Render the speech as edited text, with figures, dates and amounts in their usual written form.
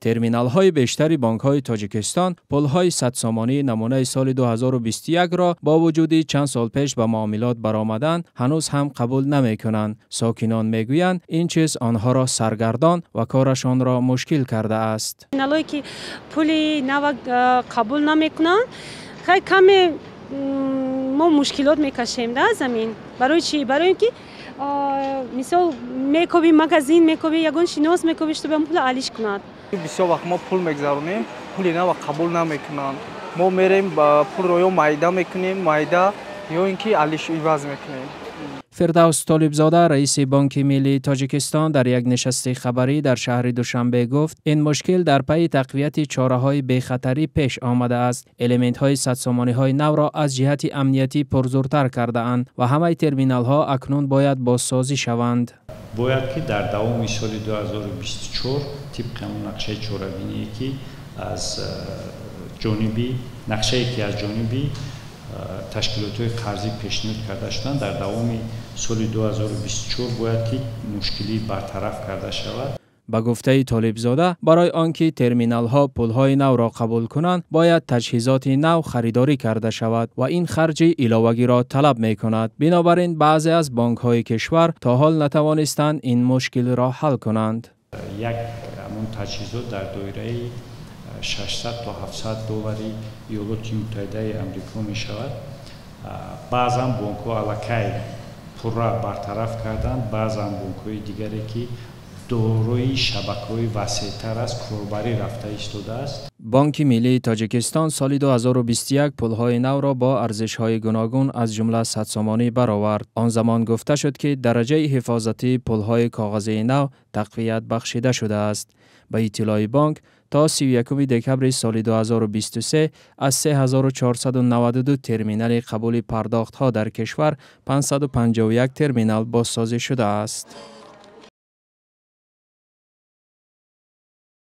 Терминалҳои бештари бонкҳои Тоҷикистон пулҳои 100 сомонии намунаи соли 2021 ро бо вуҷуди чанд сол пеш ба муомилот баромадан, ҳанӯз ҳам қабул намекунанд. Сокинон мегӯянд, ин чиз онҳоро саргардон ва корашонро мушкил кардааст. Терминалҳое ки пули нава қабул намекунанд, хай, каме мо мушкилот мекашем да замин. Барои чӣ? Барои ин ки, мисол, мекоби магазин, мекоби ягон шинос, мекоби, чтобы пула алиш кунад. Бисёр вақт мо пул мегзаронем, пули нава қабул намекунанд. Мо мерем, пулро ё майда мекунем, майда, ё ин ки алиш, иваз мекунем. Фирдавс Толибзода, раиси Бонки миллии Тоҷикистон, дар як нишасти хабарӣ дар шаҳри Душанбе гуфт, ин мушкил дар пайи тақвияти чораҳои бехатарӣ пеш омадааст. Элементҳои садсомониҳои навро аз ҷиҳати амниятӣ пурзӯртар кардаанд ва ҳамаи терминалҳо акнун бояд бозсозӣ шаванд. Бояд ки дар давоми соли 2024 тибқи ҳамон нақшаи чорабиние, ки аз ҷониби нақшае, ки аз ҷониби ташкилотҳои қарзӣ пешниҳод карда шуданд, дар давоми соли 2024 бояд ки мушкилӣ бартараф карда шавад. Ба гуфтаи Толибзода, барои он ки терминалҳо пулҳои навро қабул кунанд, бояд таҷҳизоти нав харидорӣ карда шавад ва ин харҷи иловагиро талаб мекунад. Бинобар ин баъзе аз бонкҳои кишвар то ҳол натавонистанд ин мушкилро ҳал кунанд. Як ҳамон таҷҳизот дар доираи 600 то 700 доллари Иёлоти Муттаҳидаи Амрико мешавад. Баъзан бонкҳо аллакай пурра бартараф карданд, баъзан бонкҳои дигаре, ки дорои шабакаҳои васеътар аст, корбарӣ рафта истодааст. Бонки миллии Тоҷикистон соли 2021 пулҳои навро бо арзишҳои гуногун, аз ҷумла садсомонӣ, баровард. Он замон гуфта шуд, ки дараҷаи ҳифозатии пулҳои коғазии нав тақвият бахшида шудааст. Ба иттилои бонк, то 31 декабри соли 2023 аз 3492 терминали қабули пардохтҳо дар кишвар 551 терминал бозсозӣ шудааст.